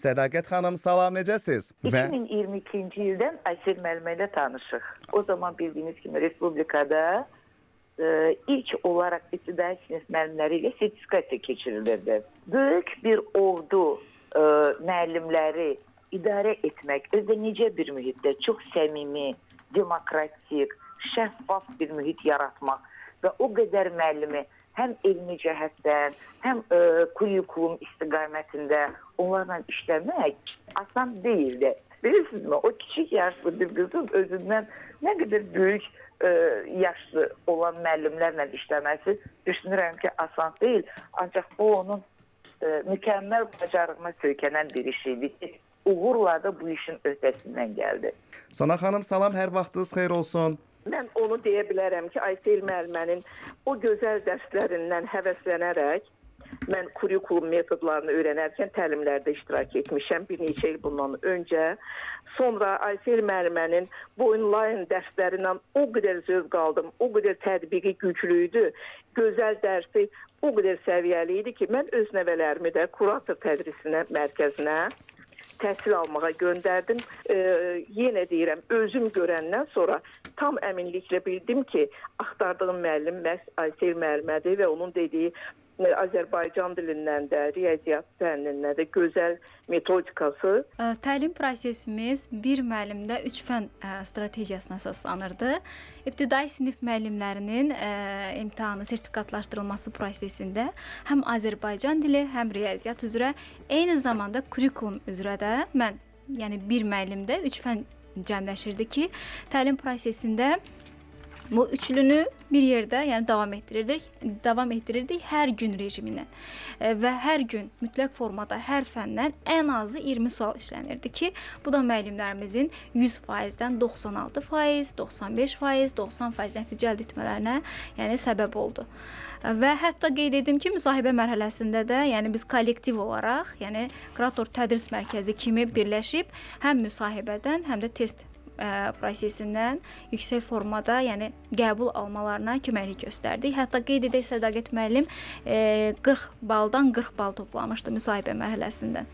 Sədaqət xanım, salam, necəsiz? Və 2022-ci ildən Aysel müəllimə ilə tanışıq. O zaman bildiyiniz kimi respublikada ilk olaraq ibtidai sinif müəllimləri ilə sertifikasiya keçirilirdi. Böyük bir ordu müəllimləri idarə etmək, özü də necə bir mühitdə çox səmimi, demokratik, şəffaf bir mühit yaratmaq və o qədər müəllimi həm elmi cəhətdən, həm kurikulum istiqamətində onlarla işləmək asan deyildi. Bilirsinizmi, o kiçik yaşlı bir qızın özündən nə qədər böyük yaşlı olan müəllimlərlə işləməsi düşünürəm ki, asan deyil. Ancaq bu onun mükəmməl bacarığına söykənən bir iş idi ki, uğurla da bu işin öhdəsindən gəldi. Sona xanım, salam, hər vaxtınız xeyir olsun. Mən onu deyə bilərəm ki, Aysel müəllimənin o gözəl dərslərindən həvəslənərək mən kurikulum metodlarını öyrənərkən təlimlərdə iştirak etmişəm bir neçə il bundan öncə. Sonra Aysel müəllimənin bu onlayn dərslərindən o qədər zövq aldım, o qədər tətbiqi güclü idi, gözəl dərsi o qədər səviyyəli idi ki, mən öz nəvələrimi də kurator tədrisinə, mərkəzinə təhsil almağa göndərdim. Yenə deyirəm, özüm görəndən sonra tam əminliklə bildim ki, axtardığım müəllim məhz Aysel müəllimədir və onun dediyi Azərbaycan dilindən də, riyaziyyat fənnindən də gözəl metodikası. Təlim prosesimiz bir müəllimdə 3 fən strategiyasına əsaslanırdı. İbtidai sinif müəllimlərinin imtahanı sertifikatlaşdırılması prosesində həm Azərbaycan dili, həm riyaziyyat üzrə, eyni zamanda kurikulum üzrə də mən, yəni bir müəllimdə 3 fən cəmləşirdi ki, təlim prosesində bu üçlünü bir yerdə, yəni davam etdirirdik hər gün rejimi ilə və hər gün mütləq formada hər fəndən ən azı 20 sual işlənirdi ki, bu da müəllimlərimizin 100%-dən 96%, 95%, 90% nəticə əldə etmələrinə, yəni səbəb oldu. Və hətta qeyd edim ki, müsahibə mərhələsində də, yəni biz kollektiv olaraq, yəni Kurator Tədris Mərkəzi kimi birləşib həm müsahibədən, həm də test prosesindən yüksək formada, yəni qəbul almalarına köməklik göstərdik. Hətta qeyd edək, Sədaqət müəllim 40 baldan 40 bal toplamışdı müsahibə mərhələsindən.